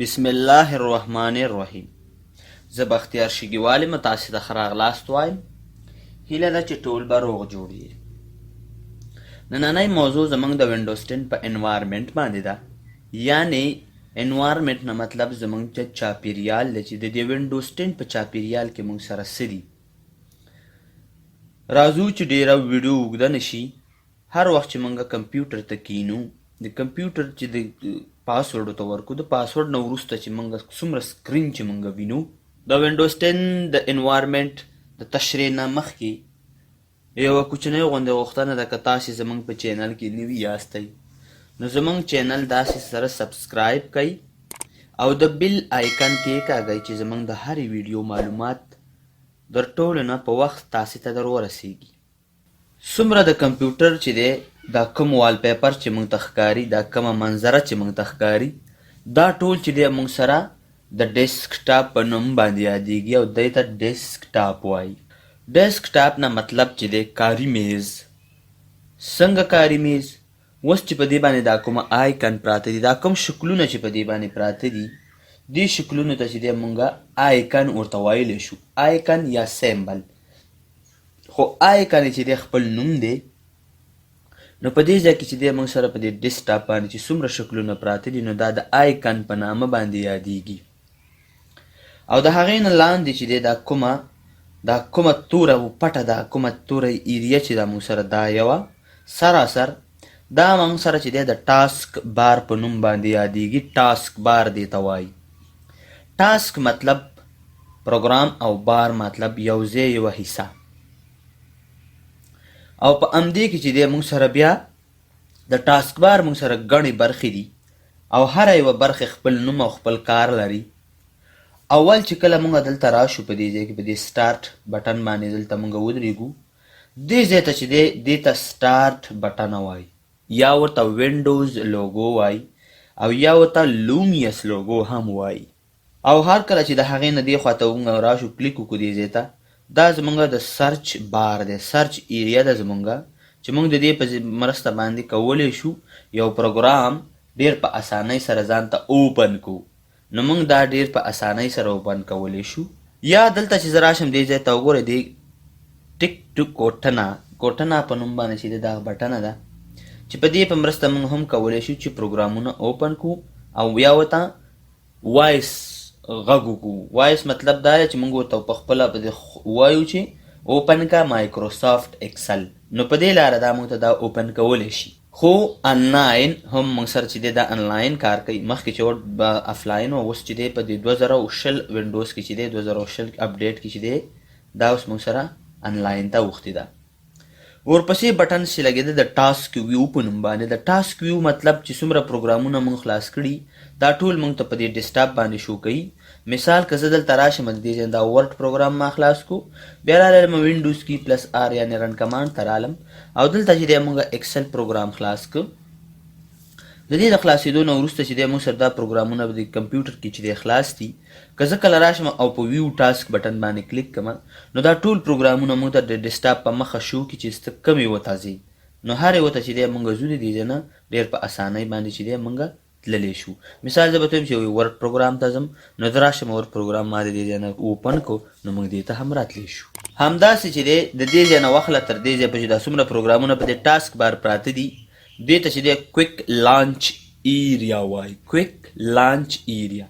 بسم الله الرحمن الرحیم. زه بختیار شګیوال یم، تاسې ته ښه راغلاست وایم. هیله ده چې ټول به روغ جوړ یئ. نننۍ موضوع زموږ د وینډوز 10 په انوایرمنټ باندې ده، یعنی انوایرمنټ نه مطلب زموږ چې چاپیریال دی، چې د دې وینډوز 10 په چاپیریال کې موږ سره څه دي. راځو چې ډیره ویډیو اوږده نشي. هر وخت چې مونږ کمپیوټر ته کینو، د کمپیوټر چې د پاسورډ ته ورکو، د پاسورډ نه وروسته چې مونږ څومره سکرین چې مونږ وینو، د وینډوز 10 د انوایرمنټ د تشریح نه مخکې یوه کوچنۍ غوندې غوښتنه ده، که تاسې زمونږ په چینل کې نوي یاستئ نو زمونږ چینل داسې سره سبسکرایب کړئ او د بیل آیکن کېکاږئ چې زمونږ د هرې ویډیو معلومات در ټولو نه په وخت تاسې ته در ورسیږي. څومره د کمپیوټر چې دی، دا کوم والپیپر چې موږ ته ښکاري، دا کومه منظره چې موږ ته ښکاري، دا ټول چې دی موږ سره د ډیسکټاپ په نوم باندې یادیږي او دی ته ډیسکټاپ وایي. ډیسکټاپ نه مطلب چې دی کاري میز. څنګه کاري میز؟ اوس چې په دې باندې دا کومه آیکن پراته دي، دا کوم شکلونه چې په دې باندې پراته دي، دې شکلونو ته چې دی مونږ آیکن ورته ویلی شو، آیکن یا سیمبل. خو آیکن چې دی خپل نوم دی. نو په دې ځای کې چې دی موږ سره په دې ډیسکټاپ باندې چې څومره شکلونه پراته دي، نو دا د آیکن په نامه باندې یادیږي. او د هغې نه لاندې چې دی دا کومه توره او پټه، دا کومه توره ایریه چې دا موږ سره دا یوه سراسر دا موږ سره چې دی د task bar په نوم باندې یادیږي. task bar دی ته وایي. task مطلب پروګرام او بار مطلب یو ځای، یوه حصه. او په همدې کې چې دی موږ سره بیا د task bar موږ سره ګڼې برخې دي او هره یوه برخه خپل نوم او خپل کار لري. اول چې کله موږ دلته راشو، په دې ځای کې په دې start button باندې دلته موږ ودرېږو، دې ځای ته چې دی دې ته start button وایي، یا ورته وینډوز لوګو وایي او یا ورته Lumion logo هم وایي. او هر کله چې د هغې نه دې خواته موږ راشو، کلیک وکړو دې ځای ته، دا زمونږ د search bar دی، search area ده زمونږ، چې موږ د دې په مرسته باندې کولی شو یو پروګرام ډیر په اسانۍ سره ځان ته open کو. نو موږ دا ډیر په اسانۍ سره open کولی شو. یا دلته چې زه راشم دې ځای ته، وګورئ، دې ټیک ټو کوټنا کوټنا په نوم باندې چې دا بټنه ده، چې په دې په مرسته موږ هم کولی شو چې پروګرامونه open کو او یا ورته voice غږ وکړو. voice مطلب دا دی چې موږ ورته په خپله په دې وایو چې open کا Microsoft Excel. نو په دې لاره دا موږ ته دا open کولی شي. خو انلاین هم موږ سره چې دی دا انلاین کار کوي. مخکې چې به افلاین و، اوس چې دی په دې 2020 وینډوز کې چې دی، 2020 اپډیټ کې چې دی، دا اوس موږ سره انلاین ته اوښتې ده. ورپسې بټن چې لګېده د task view په نوم باندې. د task view مطلب چې څومره پروګرامونه موږ خلاص کړي، دا ټول موږ ته په دې ډیسکټاپ باندې شو کوي. مثال که زه دلته راشم، د دې ځای دا Word پروګرام ما خلاص کو، بیا رالم Windows key plus R، یعنی run command ته رالم او دلته چې دی موږ Excel پروګرام خلاص کو. د دې د خلاصېدو نه وروسته چې دی موږ سره دا پروګرامونه په دې کمپیوټر کې چې دی خلاص دي، که زه کله راشم او په view task button باندې کلیک کړم، نو دا ټول پروګرامونه موږ ته د ډیسکټاپ په مخه شو کې چې څه کوم یو ته ځي. نو هر یو ته چې دی موږ ځو، د دې ځای نه ډېر په اسانۍ باندې چې دی موږ تللی شو. مثال زه به ته وایم چې Word پروګرام ته ځم، نو زه راشم، Word پروګرام ما د دې ځای نه open کو، نو موږ دې ته هم راتلی شو. همداسې چې دی د دې ځای نه واخله تر دې ځای پورې دا څومره پروګرامونه په دې task bar پراته دي، دې ته چې دی quick launch area وایي. quick launch area،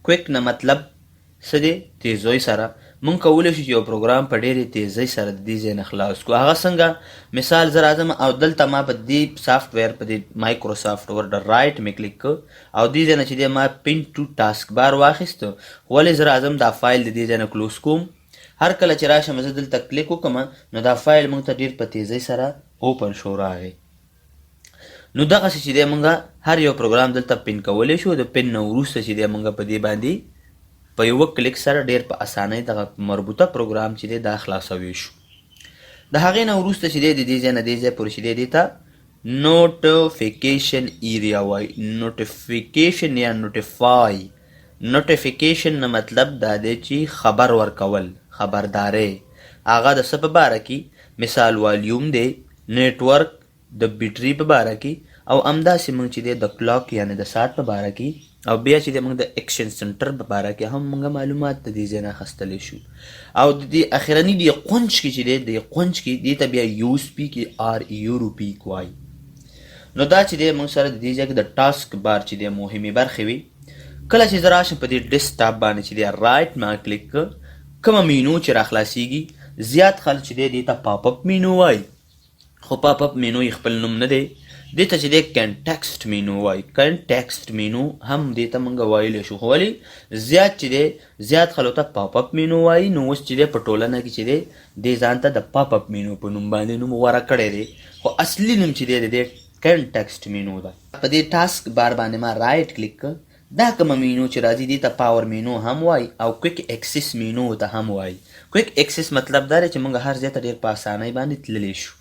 quick نه مطلب څه دی؟ تیزوی سره. مونږ کولی شو چې یو پروګرام په ډېرې تیزۍ سره د دې ځای نه خلاص کړو. هغه څنګه؟ مثال زه راځم او دلته ما په دې software، په دې Microsoft Word right مې کلیک کړ او دې ځای نه چې دی ما pin to task bar واخیست. ولې زه راځم، دا فایل د دې ځای نه close کوم. هر کله چې راشم، زه دلته کلیک وکړم، نو دا فایل مونږ ته ډېر په تیزۍ سره open شو، راغی. نو دغسې چې دی مونږ هر یو پروګرام دلته pin کولی شو. د pin نه وروسته چې دی مونږ په دې باندې په یوه کلیک سره ډیر په اسانۍ دغه مربوطه پروګرام چې دی دا خلاصوي شو. د هغې نه وروسته چې دی د دې ځای نه دې ځای پورې چې دی دې ته notification area وایي. notification یا notify، notification نه مطلب دا دی چې خبر ورکول، خبرداری. هغه د څه په باره کې؟ مثال والیوم دی، network، د بیټري په باره کې او همداسې موږ چې دی د clock یعنی د ساعت په باره کې. او بیا چې د موږ د اکشن سنټر په باره کې هم موږ معلومات د دې ځای نه اخیستلی شو. او د دې اخرني دې قنج کې چې دی، دې قنج کې دې ته بیا یو سپیک آر یوروپیک وایي. نو دا چې دی موږ سره د دې ځای کې د ټاسک بار چې دی مهمې برخې وي. کله چې زه راشم په دې ډیسکټاپ باندې چې دی رایټ ما کلیک کومه مینو چې راخلاصیږي، زیات خلک چې دی دې ته پاپ اپ مینو وایي، خو پاپ اپ مینو یې خپل نوم نه دی. دې ته چې دی کنټیکسټ مینو وایي، کنټیکسټ مینو هم دې ته مونږ ویلی شو، خو ولې زیات چې دی زیات خلکو ته پاپ اپ مینو وایي. نو اوس چې دی په ټولنه کې چې دی دې ځان ته د پاپ اپ مینو په نوم باندې نوم غوره کړی دی، خو اصلي نوم چې دی د دې کنټیکسټ مینو ده. په دې ټاسک بار باندې ما رایټ کلیک کړ، دا کومه مینو چې راځي دې ته پاور مینو هم وایي او کویک اکسس مینو ته هم وایي. کویک اکسس مطلب دا دی چې موږ هر ځای ته ډېر په اسانۍ باندې تللی شو.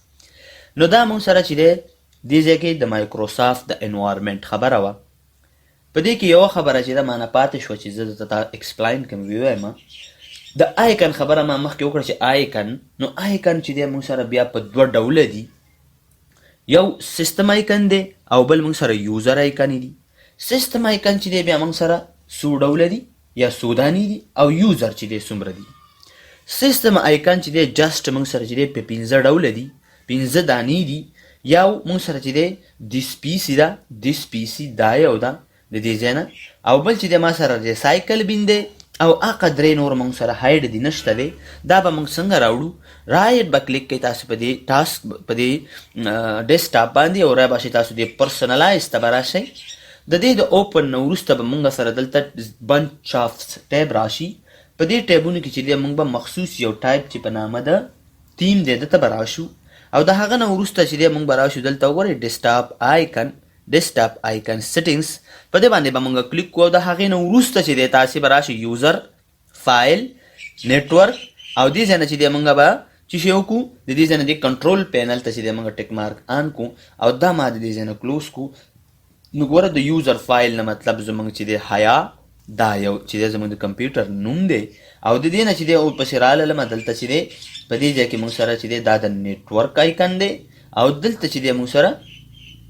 نو دا موږ سره چې دی دې ځای کې د مایکروسافټ د انوایرمنټ خبره وه. په دې کې یوه خبره چې ده مانه پاتې شوه چې زه درته تا اکسپلاین کړم ووایم، د آیکن خبره ما مخکې وکړه چې آیکن، نو آیکن چې دی موږ سره بیا په دوه ډوله دي، یو سیستم آیکن دی او بل موږ سره یوزر آیکن دي. سیستم آیکن چې دی بیا موږ سره څو ډوله دي یا څو دانې دي او یوزر چې دی څومره دي. سیستم آیکن چې دی جسټ موږ سره چې دی په 5 ډوله دي، 5 دانې دي. یو موږ سره چې دی دیس پی سي ده، دیس پی سي دا یو ده د دې ځای نه، او بل چې دی ما سره ریسایکل بین دی، او هغه 3 نور موږ سره هایډ دي نشته دی. دا به موږ څنګه راوړو؟ رایټ به کلیک کړئ تاسو په دې ټاسک په دې ډیسکټاپ باندې، او را به شئ تاسو دې پرسنلایز ته به راشئ. د دې د اوپن نه وروسته به موږ سره دلته بنچ آف ټیب راشي. په دې ټیبونو کې چې دی موږ به مخصوص یو ټایپ چې په نامه د تیم دی دته به راشو، او د هغه نه وروسته چې دی موږ به راشو دلته وګورئ ډیسکټاپ آیکن، ډیسکټاپ آیکن سیټینګز، په دې باندې به موږ کلیک کوو. او د هغې نه وروسته چې دی تاسې به راشئ یوزر، فایل، نتورک، او دې ځای نه چې دی موږ به چې شی وکړو د دې ځای نه دې کنټرول پینل ته چې دی موږ ټیک مارک آن کړو، او دا ما د دې ځای نه کلوز کړو. نو ګوره د یوزر فایل نه مطلب زموږ چې دی حیا دا یو چې دی زموږ د کمپیوټر نوم دی، او د دې نه چې دی ورپسې راللمه دلته چې دی په دې ځای کې موږ سره چې دی دا د نتورک آیکن دی، او دلته چې دی موږ سره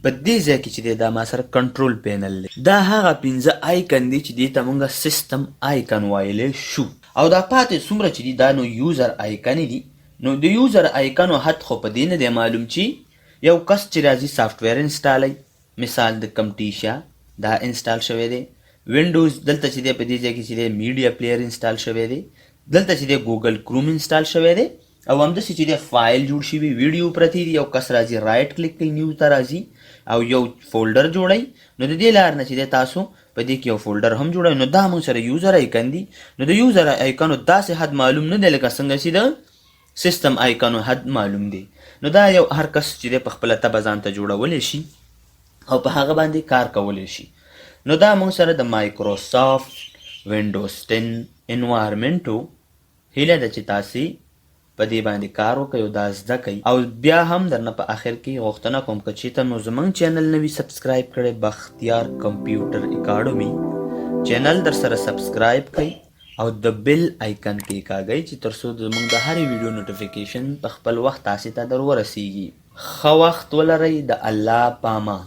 په دې ځای کې چې دی دا ما سره کنټرول پینل دی. دا هغه 5 آیکن دي چې دې ته موږ سیستم آیکن ویلی شو. او دا پاتې څومره چې دي دا نو یوزر آیکن دي. نو د یوزر آیکنو حد خو په دې نه دی معلوم چې یو کس چې راځي سافټویر انسټالوي، مثال د کمټیشا دا انسټال شوی دی، وینډوز دلته چې دی په دې ځای کې چې دی میډیا پلیر انسټال شوی دی، دلته چې دی ګوګل کروم انسټال شوی دی، او همداسې چې دی فایل جوړ شوي، ویډیو پرتې دي. یو کس راځي رایټ کلیک کوي، نیو ته راځي او یو فولډر جوړوي. نو د دې لار نه چې دی تاسو په دې کې یو فولډر هم جوړوي. نو دا موږ سره یوزر آیکن دي. نو د یوزر آیکنو داسې حد معلوم نه دی لکه څنګه چې د سیستم آیکنو حد معلوم دی. نو دا یو هر کس چې دی په خپله طبع ځان ته جوړولی شي او په هغه باندې کار کولی شي. نو دا موږ سره د مایکروسافټ وینډوز 10 انوایرمنټ و. هیله ده چې تاسې په دې باندې کار وکړئ او دا زده کړئ. او بیا هم درنه په آخر کې غوښتنه کوم که چېرته مو زموږ چینل نه وي سبسکرایب کړی، بختیار کمپیوټر اکاډمي چینل در سره سبسکرایب کړئ او د بیل آیکن کېکاږئ چې تر څو زموږ د هرې ویډیو نوټیفیکیشن په خپل وخت تاسې ته در ورسیږي. ښه وخت ولرئ، د الله پامان.